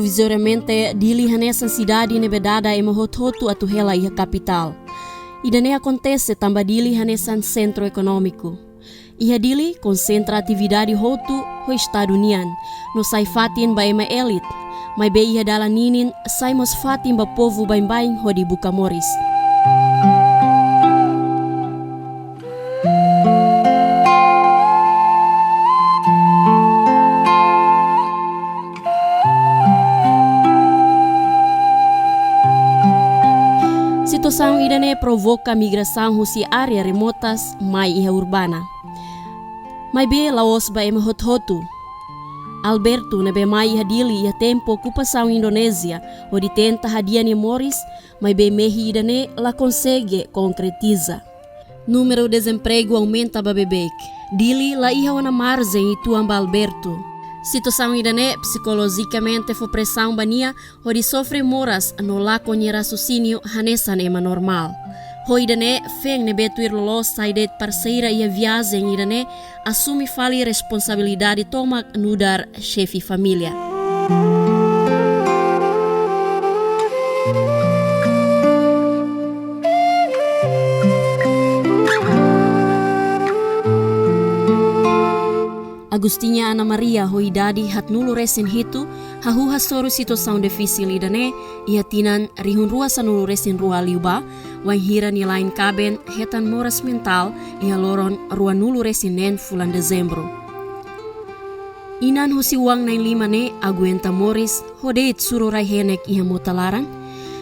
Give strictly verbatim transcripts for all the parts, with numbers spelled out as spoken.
Provizoriamente, Dili hanesan sidade ne'ebé dada ema hotu-hotu atu hela iha kapitál. Ida-ne'e akontese tanba Dili hanesan sentru ekonómiku. Iha Dili, konsentra atividade hotu ho Estadu nian, no sai fatin ba ema elite, maibé iha dalan ninin sai mós fatin ba povu baibain hodi buka moris. Situasaun ida-ne'e provoka migrasaun husi área remotas mai iha urbana. Maibé la'ós ba ema hotu-hotu. Alberto ne'ebé mai iha Dili iha tempu okupasaun Indonézia, hodi tenta hadi'a nia moris, maibé mehi ida-ne'e la konsege konkretiza. Númeru dezempregu aumenta ba beibeik. Dili la iha ona marjen ituan ba Alberto. Situasaun ida-ne'e psikolojikamente fó presaun ba nia hodi sofre moras no lakon nia raciocínio hanesan ema normál. Ho ida-ne'e, feen ne'ebé tuir loloos sai de'it parseira iha viajen ida-ne'e asume fali responsabilidade tomak nu'udar xefe família. Agostinha Ana Maria ho idade haatnulu-resin-hitu hahú hasoru situasaun difisil ida-ne'e iha tinan rihun rua sanulu-resin-rua liubá, wainhira nia la'en kaben hetan moras mentál iha loron ruanulu-resin-neen fulan Dezembru. Inan husi oan na'in-lima ne'e aguenta moris ho de'it suru rai-henek iha mota laran,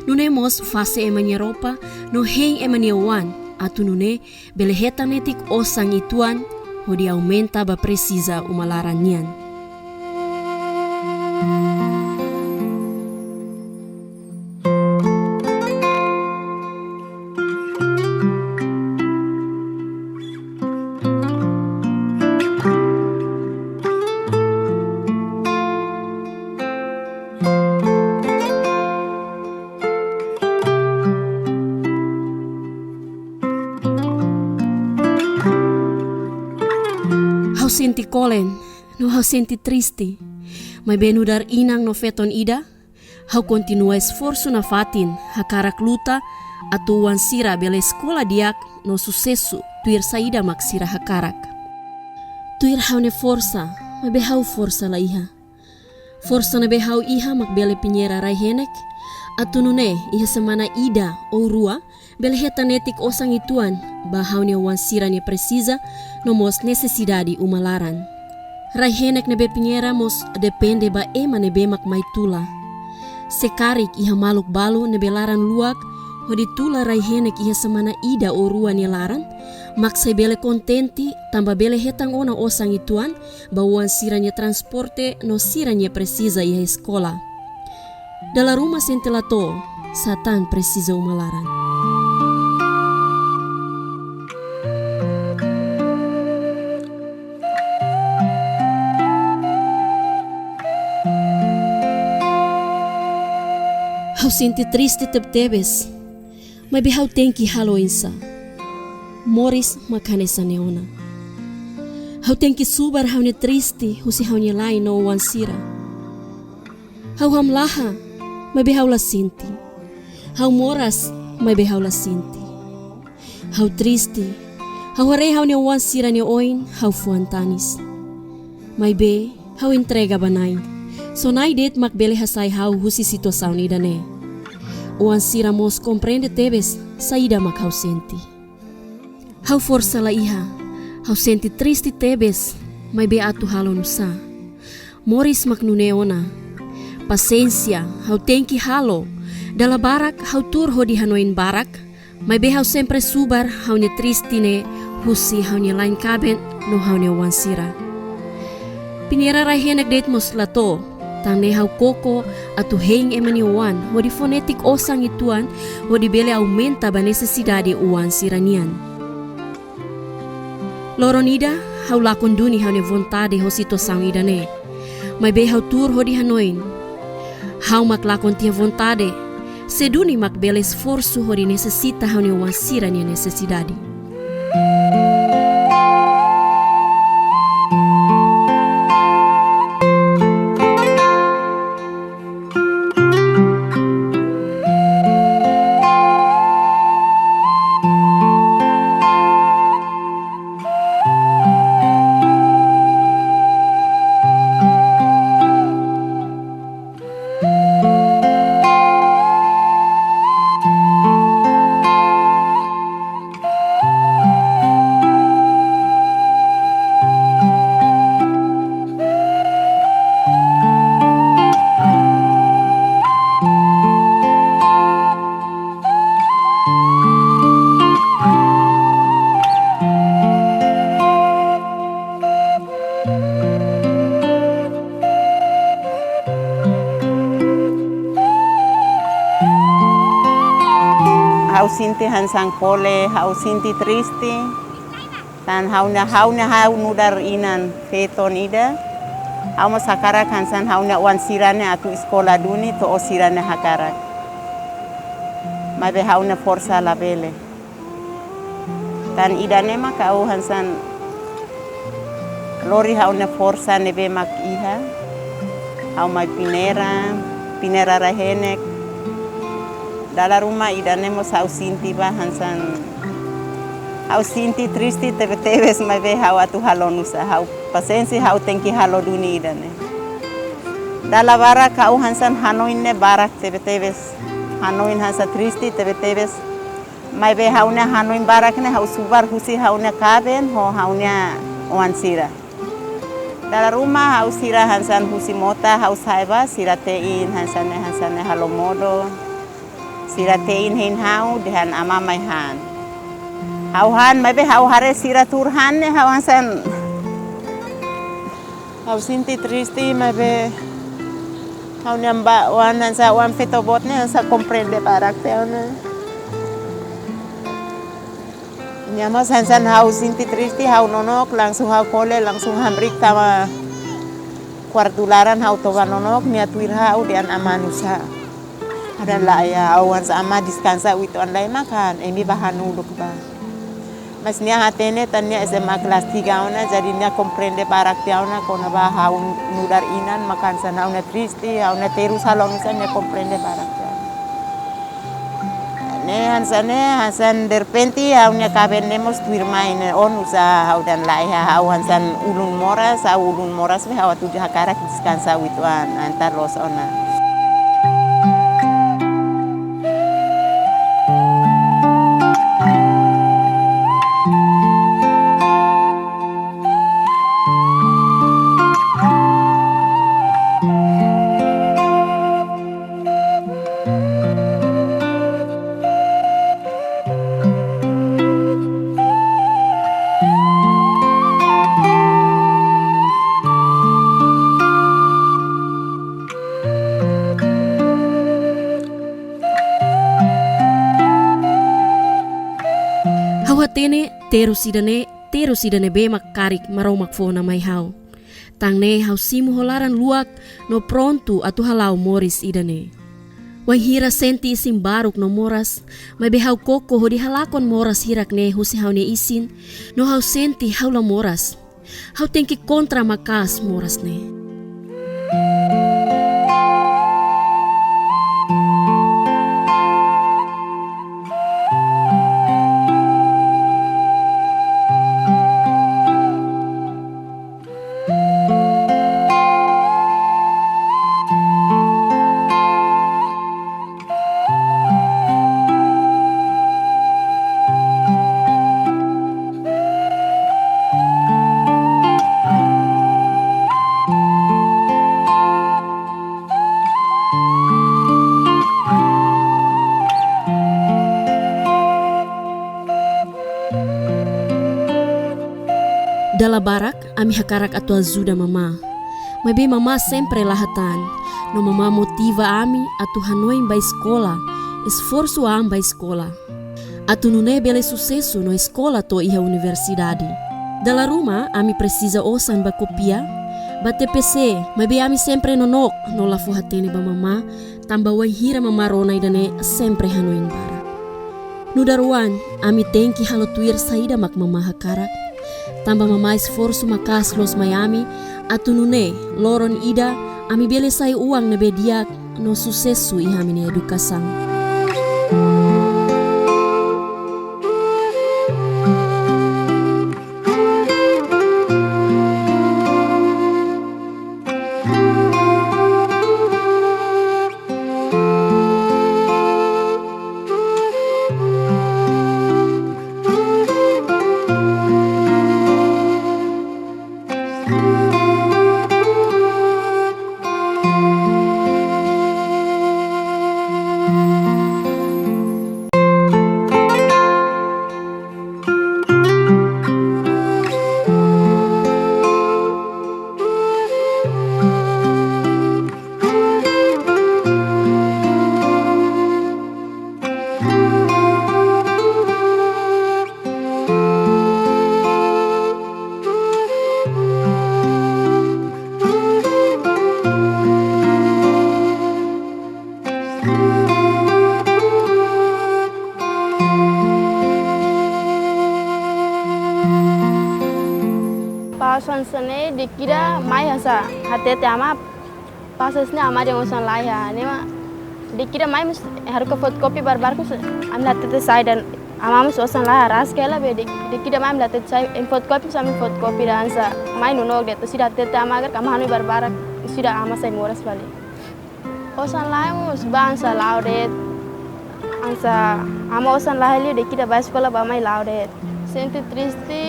nune'e mós fase ema nia roupa no hein ema nia oan, atu nune'e bele hetan netik osan ituan hodi aumenta ba presiza uma laran nian. Ha'u sente kolen, no ha'u sente triste. Maibé nu'udar inan no feton ida, ha'u kontinua esforsu nafatin, hakarak luta, atu oan sira bele eskola di'ak no susesu, tuir saida mak sira hakarak. Tuir ha'u-nia forsa, maibé ha'u forsa la iha. Forsa ne'ebé ha'u iha mak bele peñera rai-henek, atu nune'e iha semana ida ou rua, bele hetan netik osan ituan ba ha'u-nia oan sira-nia presiza, no mós nesesidade uma laran. Rai-henek ne'ebé peñera mós depende ba ema ne'ebé mak mai tula. Se karik iha maluk balu ne'ebé laran luak, hodi tula rai-henek iha semana ida ou rua nia laran, mak sei bele kontente, tanba bele hetan ona osan ituan, ba oan sira-nia transporte no sira-nia presiza iha eskola. Dala ruma sente la to'o, sá tan presiza uma laran. Ha'u sente triste tebetebes. Maibé ha'u tenke halo oinsá? Moris mak hanesan ne'e ona. Ha'u tenke subar ha'u-nia triste husi ha'u-nia la'en no oan sira. Ha'u hamlaha, maibé ha'u la sente. Ha'u moras, maibé ha'u la sente. Ha'u triste. Ha'u haree ha'u-nia oan sira-nia oin, ha'u fuan tanis. Maibé, ha'u entrega ba Na'i. Só Na'i de'it mak bele hasai ha'u husi situasaun ida-ne'e. Oan sira mós komprende tebes saida mak ha'u sente. Ha'u forsa la iha. Ha'u sente triste tebes, maibé atu halo nusá? Moris mak nune'e ona. Pasiénsia, ha'u tenke halo. Dala barak ha'u tuur hodi hanoin barak, maibé ha'u sempre subar ha'u-nia triste ne'e husi ha'u-nia la'en kaben no ha'u-nia oan sira. Peñera rai-henek de'it mós la to'o, tan ne'e ha'u koko atu hein ema nia oan hodi fó netik osan ituan hodi bele aumenta ba nesesidade oan sira-nian. Loron ida, ha'u lakon duni ha'u-nia vontade ho situasaun ida-ne'e. Maibé ha'u tuur hodi hanoin. Ha'u mak lakon tiha vontade. Sé duni mak bele esforsu hodi nesesita ha'u-nia oan sira-nia nesesidade. Ha'u sente hanesan kole, ha'u sente triste. Tan ha'u-nia, ha'u-nia ha'u nu'udar inan feton ida. Ha'u mós hakarak hanesan ha'u-nia oan sira-ne'e atu eskola duni to'o sira-nia hakarak. Maibé ha'u-nia forsa labele. Tan ida-ne'e mak ha'u hanesan lori ha'u-nia forsa ne'ebé mak iha. Ha'u mai Pineira, Pineira rai-henek. Dala ruma ida-ne'e mós ha'u sente ba hanesan. Ha'u sente triste tebetebes maibé ha'u atu halo nusá, ha'u pasiénsia, ha'u tenke halo duni ida-ne'e. Dala barak ha'u hanesan hanoin ne'e barak tebetebes. Hanoin hanesan triste tebetebes. Maibé ha'u-nia hanoin barak ne'e ha'u subar husi ha'u-nia kaben ho ha'u-nia oan sira. Dala ruma ha'u sira hanesan husi mota ha'u sa'e ba, sira te'in hanesan ne'e, hanesan ne'e halo modo. Sira te'in hein ha'u dehan amá mai han. Ha'u han, maibé ha'u haree sira tuur han ne'e ha'u hanesan. Ha'u sente triste, maibé ha'u-nia oan hanesan oan feto boot ne'e hanesan komprende barak tiha ona. Nia mós hanesan ha'u sente triste, ha'u nonook, langsung ha'u kole, langsung hamriik tama kuartu laran, ha'u toba nonook, nia tuir ha'u dehan amá nusá. Ha'u dehan lae, ha'u hanesan amá deskansa uitoan lai mak han, imi bá han uluk bá. Mas nia hatene tan nia S M A kelas tiga ona, jadi nia komprende barak tiha ona kona-ba ha'u nu'udar inan, mak hanesan ha'u-nia triste, ha'u-nia terus halo nusá nia komprende barak tiha ona. Ne'e hanesan ne'e, hanesan derrepente, ha'u-nia kaben ne'e mós tuirmai ne'e, ó nusá, ha'u dehan lae, ha'u hanesan ulun moras, ha'u ulun moras be ha'u atu hakarak deskansa uitoan, entaun loos ona. Ha'u hatene terus ida-ne'e, terus ida-ne'ebé mak karik Maromak fó ona mai ha'u. Tan ne'e ha'u simu ho laran luak no prontu atu hala'o moris ida-ne'e. Wainhira sente isin baruk no moras, maibé ha'u koko hodi halakon moras hirak-ne'e husi ha'u-nia isin, no ha'u sente ha'u la moras. Ha'u tenke kontra maka'as moras ne'e. Dala barak, ami hakarak atu ajuda mamá. Maibé mamá sempre la hatán. No mamá motiva ami atu hanoin ba eskola, esforsu an ba eskola. Atu nune'e bele susesu no eskola to'o iha universidade. Dala ruma, ami presiza osan ba kopia, ba T P C, maibé ami sempre nonook no la fó hatene ba mamá, tanba wainhira mamá rona ida-ne'e sempre hanoin barak. Nu'udar oan, ami tenke halo tuir saida mak mamá hakarak. Tanba mamá esforsu maka'as loos mai ami, atu nune'e, loron ida, ami bele sai oan ne'ebé di'ak no susesu iha ami-nia edukasaun. Pas hanesan ne'e, dekida mai hanesan hatete ama, pas hanesan ne'e ama dehan osan laiha, ne'e mak dekida mai mós haruka fotokopi barbarak mós ami la hatete sai, dehan ama mós osan laiha, ras kela be dek-, dekida mai ami la hatete sai, em fotokopi mós ami fotokopi ida hanesan mai no nok de'it, sira hatete ama agora kama hanoin barbarak, sira ama sai moras fali. Osan laiha mós ba hanesan la'o de'it. Hanesan ama osan laiha liu dekida ba eskola ba mai la'o de'it. Sente triste,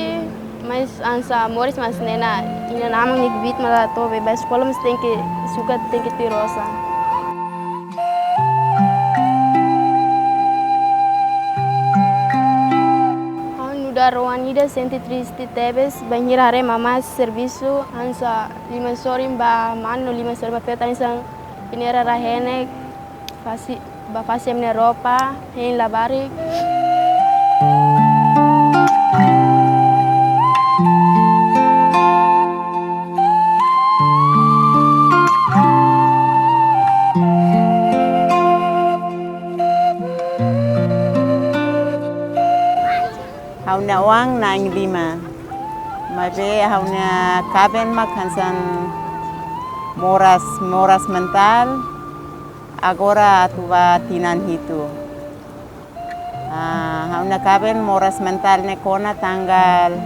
mas hanesan moris mak hanesan ne'e ona, inan-aman nia kbiit mak la to'o be ba eskola mós tenke sukat, tenke tuir osan. Ha'u nu'udar oan ida sente triste tebes, bainhira haree mamá servisu, hanesan liman sorin ba mane no liman sorin ba feto, hanesan peneira rai-henek, fase, ba fase ema nia roupa, hein labarik. Ha'u-nia oan na'in lima. Maibé ha'u-nia kaben mak hanesan moras, moras mentál. Agora atu ba tinan hitu. Ah, ha'u-nia kaben moras mentál ne'e kona tanggal,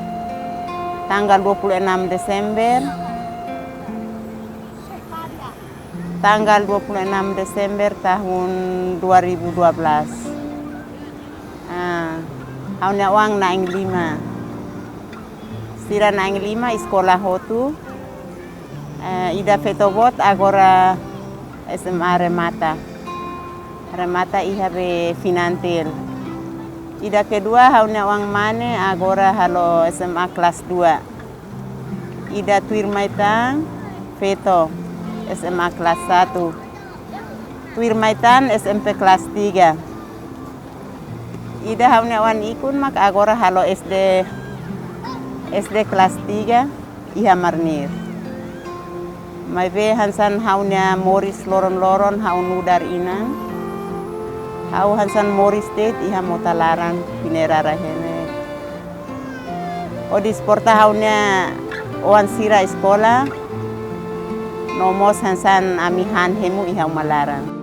tanggal dua puluh enam Desember. Tanggal dua puluh enam Desember tahun dua ribu dua belas. Ah, ha'u-nia oan na'in lima. Sira na'in lima eskola hotu. Eh, ida feto boot agora S M A remata. Remata iha be Finantil. Ida kedua ha'u-nia oan mane agora halo S M A kelas dua. Ida tuirmai tan feto S M A kelas satu. Tuirmai tan S M P kelas tiga. Ida ha'u-nia oan ikun mak agora halo S D, S D kelas tiga iha Marnir. Maibé hanesan ha'u-nia moris loron-loron ha'u nu'udar inan. Ha'u hanesan moris de'it iha mota laran, peneira rai-henek. Hodi suporta ha'u-nia oan sira eskola, no mós hanesan ami han hemu iha uma laran.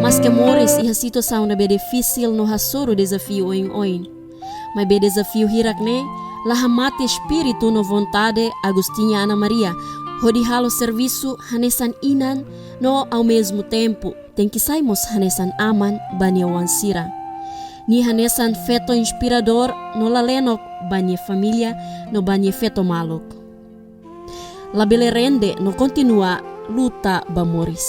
Maske moris iha situasaun ne'ebé difisil no hasoru dezafiu oioin, maibé dezafiu hirak-ne'e la hamate espíritu no vontade Agostinha Ana Maria hodi halo servisu hanesan inan no, ao mesmo tempo, tenke sai mós hanesan aman ba nia oan sira. Nia hanesan feto inspiradór no lalenok ba nia família no ba nia feto maluk. Labele rende no kontinua luta ba moris.